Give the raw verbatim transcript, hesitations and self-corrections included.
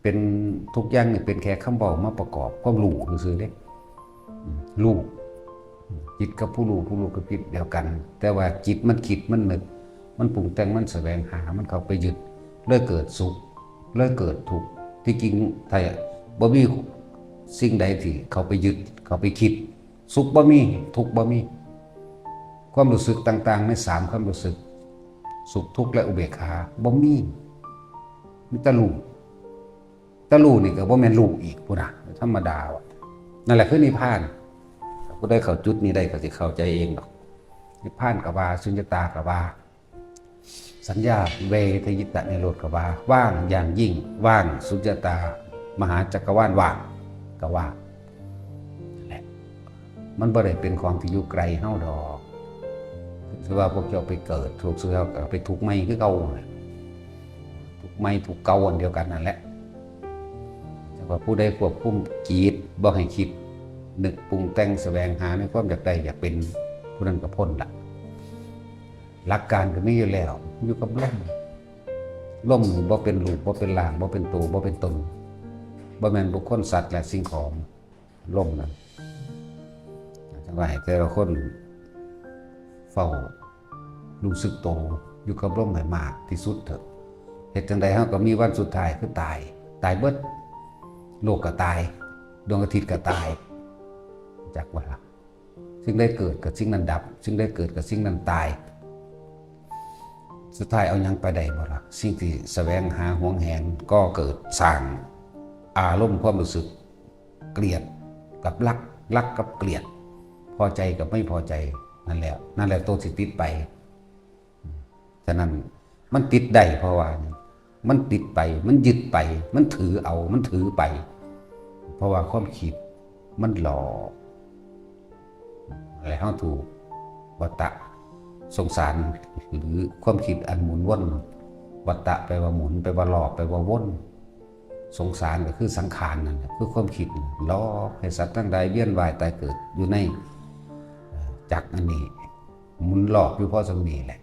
เป็น ทุกอย่างนี่เป็นแค่คำเว้ามาประกอบความรู้ซื่อๆเด้ อืม รู้ จิตกับผู้รู้ ผู้รู้กับจิตเดียวกัน แต่ว่าจิตมันคิดมันนึก มันปรุงแต่ง มันแสวงหา มันเข้าไปยึด เลยเกิดสุข เลยเกิดทุกข์ ที่จริงถ้าบ่มีสิ่งใดที่เข้าไปยึด เข้าไปคิด สุขบ่มี ทุกข์บ่มี ความรู้สึกต่างๆในสามความรู้สึก สุข ทุกข์ และอุเบกขา บ่มี มีแต่รู้ แต่รู้นี่ก็บ่แม่นรู้อีกพุ้นน่ะ ธรรมดาว่ะ นั่นแหละคือนิพพาน ผู้ใดเข้าจุดนี้ได้ก็สิเข้าใจเองดอก นิพพานก็ว่า สุญญตาก็ว่า สัญญาเวทยิตนิโรธก็ว่า ว่างอย่างยิ่ง ว่างสุญญตา มหาจักรวาลว่างก็ว่า นั่นแหละ มันบ่ได้เป็นของที่อยู่ไกลเฮาดอก คือว่าพวกเจ้าไปเกิด ทุกข์สุดแล้วก็ไปทุกข์ใหม่คือเก่านั่นแหละ ทุกข์ใหม่ทุกข์เก่าอันเดียวกันนั่นแหละ แต่ว่าผู้ใดควบคุมจิตบ่ให้คิด นึกปรุงแต่งแสวงหาในความอยากได้อยากเป็น ผู้นั้นก็พ้นละ หลักการก็มีอยู่แล้ว อยู่กับลม ลมนี่บ่เป็นรูป บ่เป็นร่าง บ่เป็นตัว บ่เป็นตน บ่แม่นบุคคล สัตว์ และสิ่งของ ลมนั่น จั่งว่าให้แต่ละคนเฝ้ารู้สึกโต อยู่กับลมให้มากที่สุดเถอะ เฮ็ดจั่งใดเฮาก็มีวันสุดท้ายคือตาย ตายเบิด โลกก็ตาย ดวงอาทิตย์ก็ตาย จักว่าล่ะ สิ่งใดเกิดก็สิ่งนั้นดับ สิ่งใดเกิดก็สิ่งนั้นตาย สุดท้ายเอาหยังไปได้บ่ล่ะ สิ่งที่แสวงหาหวงแหน ก่อเกิดสร้างอารมณ์ความรู้สึก เกลียดกับรัก รักกับเกลียด พอใจกับไม่พอใจ นั่นแหละ นั่นแหละตัวสิติดไป ฉะนั้นมันติดได้เพราะว่า มันติดไป มันยึดไป มันถือเอา มันถือไป เพราะว่าความคิดมันหลอก และเฮาถูกวัฏฏะสงสาร หรือความคิดอันหมุนวน วัฏฏะแปลว่าหมุน แปลว่าหลอก แปลว่าวน สงสารก็คือสังขารนั่นแหละ คือความคิดหลอกให้สัตว์ทั้งหลายเวียนว่ายตายเกิดอยู่ใน เอ่อ จักรอันนี้ หมุนหลอกอยู่พอส่ำนี้แหละ